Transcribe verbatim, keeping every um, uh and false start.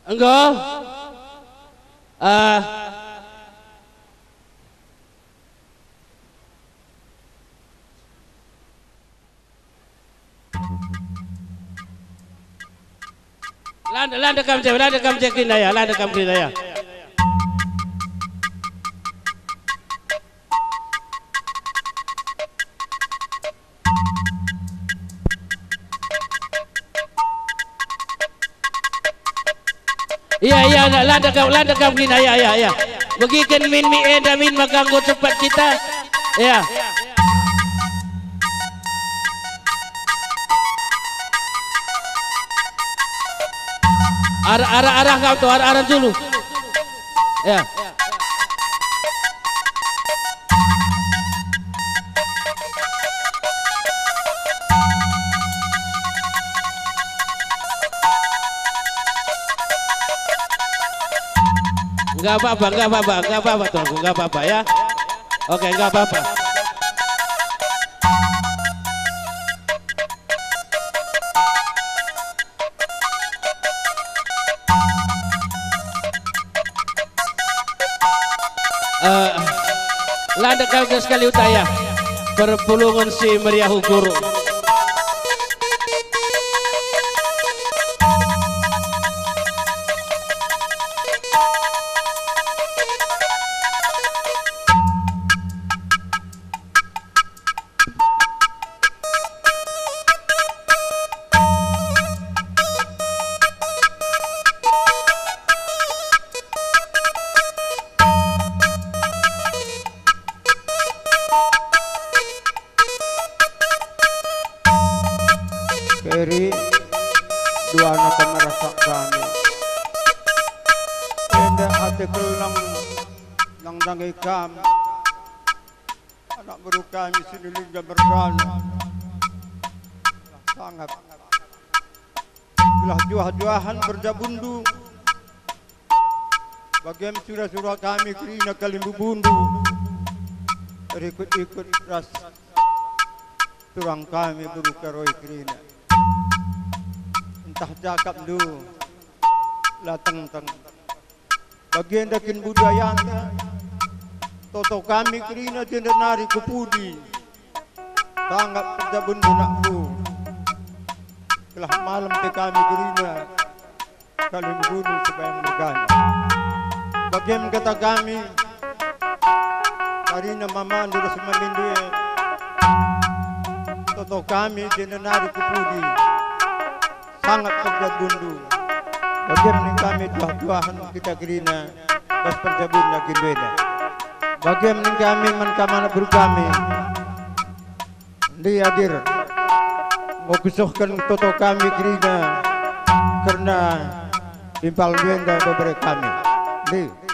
Enggo? Ah. Lande, lande kam je, lande kam je kerina ya, lande kam kerina ya. Iya, iya, la-, lande kam, lande kam kerina, iya, iya, iya. Begiken min mi enda min maka enggo cepat kita. Iya. Arah, arah, arah kau tu, arah, arah dulu. Iya. Enggak apa-apa, enggak apa-apa, enggak apa-apa, Tuanku, enggak apa-apa, ya. Oke, enggak apa-apa. Eh, landek kal sekali uta ya. Perpulungen si meriah ukur. Keri, duana kam rasak kami. Enda ate keleng nandangi kam. Anak beru kami si nulingga mergana. Sangap. Gelah juah-juahan berjabundu. Bagem sura-sura kami kerina kalimbubundu. Rikut-ikut ras turang kami beru Karoi kerina. Ntah jakapndu la tengteng. Bagi enda kin budayanta, toto kami kerina jenda nari ku pudi. Tanggap perjabundu nakku. Gelah malem pe kami kerina, kalimbubundu sebayang mergana. Bagem kata kami, karina mamandu ras mamindu e, toto kami jenda nari ku pudi. Sangap perjabundu. Bagem ning kami tuah-tuahen kita kerina, bas perjabunna kin bena. Bagem ning kami man kam anak beru kami. Ndi adir. Enggo kusuhken toto kami kerina kerna timpal enda bebere kami. Ndi.